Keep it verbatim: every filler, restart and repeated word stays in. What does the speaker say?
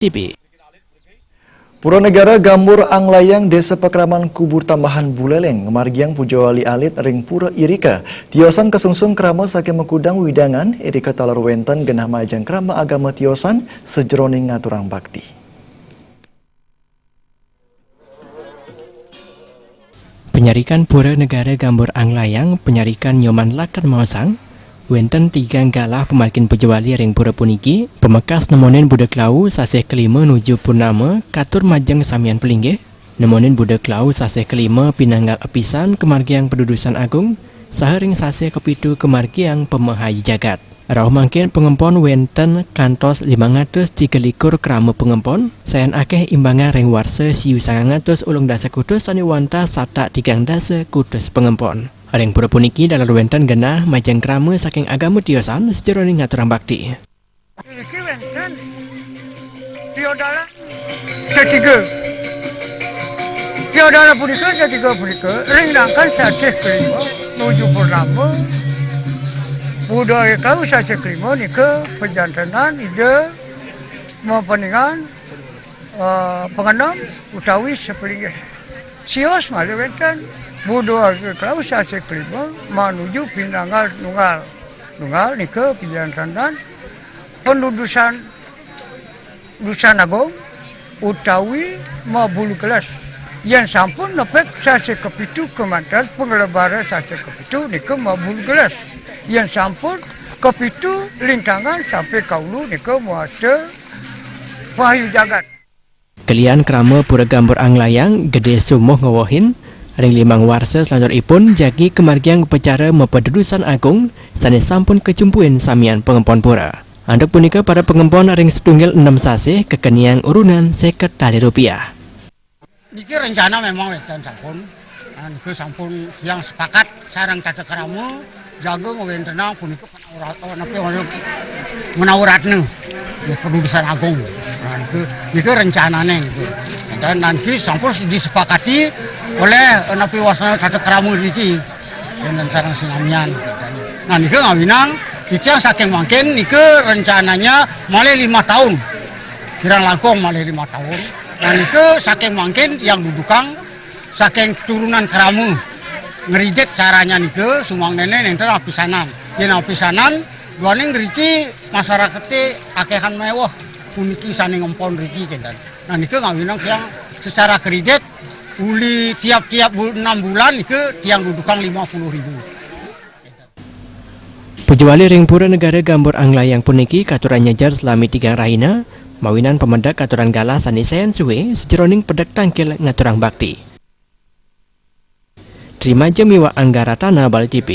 T V. Pura Negara Gambur Anglayang, Desa Pakraman Kubur Tambahan Buleleng, ngamargiang puja wali alit ring pura irika. Tiosan kasungsung krama saking makudang wewidangan, irika taler wenten genah majeng krama agama tiosan sajeroning ngaturang bakti. Panyarikan Pura Negara Gambur Anglayang, panyarikan Nyoman Lakan maosang, wenten tigang galah pamargin puja wali ring pura puniki, pamekas nemonin Buda Klau sasih kalima nuju purnama, katur majeng samian palinggih, nemonin Buda Klau sasih kalima pinanggal apisan kamargiang padudusan agung, saha ring sasih kapitu kamargiang pamahai jagat. Rauh mangkin pangempon wenten kantos limang atus tiga likur krama pangempon, sayan akeh imbangan ring warsa siu sangang atus ulung dasa kutus sane wantah satak tigang dasa kutus pangempon. Ring pura puniki taler wenten genah majeng krama saking agama tiosan sajeroning ngaturang bakti. Iriki wenten piodala tetiga. Piodala punika tetiga punika ring rangkan sasih kalima nuju purnama. Buda Klau sasih kalima nika pajantenan Ida mapaningan, eh, pangenem utawi sapalinggih. Sios malih wenten. Buda Klau sasih kalima manuju pinanggal nunggal. Nunggal nika pajantenan pandudusan Dusan Agung utawi mabulu gelas. Yen sampun nepek sasih kapitu kemanten, panglebara sasih kapitu nika mabulu gelas. Yen sampun kapitu lintangan sampai kaulu nika mawasta payu jagat. Kelian krama Pura Gambur Anglayang, Gede Sumuh ngewehin, ring limang warsa salanturipun jagi kamargiang upacara mapadudusan agung sane sampun kacumpuin samian pangempon pura. Antuk punika para pangempon ring satunggal enem sasih kakeniang urunan seket tali rupiah. Niki rencana memang wenten sampun. Nah, niki sampun tiang sepakat sareng tata krama jaga ngwentenang punika panaurat-, oh, napi wau, menauratna. Ya, padudusan agung. Nah, niki, niki rencanane niki. Dan nanti sampun disepakati oleh, eh, napi wasana tata krama niki. Wenten sareng sinamian. Nah, nika ngawinang titiang saking mangkin nika rencananya malih lima tahun. Kirang langkung malih lima tahun. Nah, nika saking mangkin tiang dudukang saking keturunan krama ngridit caranya nika sumangnene nenten apisanan. Yen apisanan, duaning riki masyarakate akehan meweh puniki sane ngempon riki kenten. Nah, nika ngawinang tiang secara kredit uli tiap-tiap bu-, enam bulan nika tiang dudukang lima puluh ribu. Puja wali ring Pura Negara Gambur Anglayang puniki katuran nyejer salami tigang rahina, mawinan pamedek katuran galah sane sayan suwe sajeroning pedek tangkil ngaturang bakti. Trimaja miwah Anggaratana, Bali T V.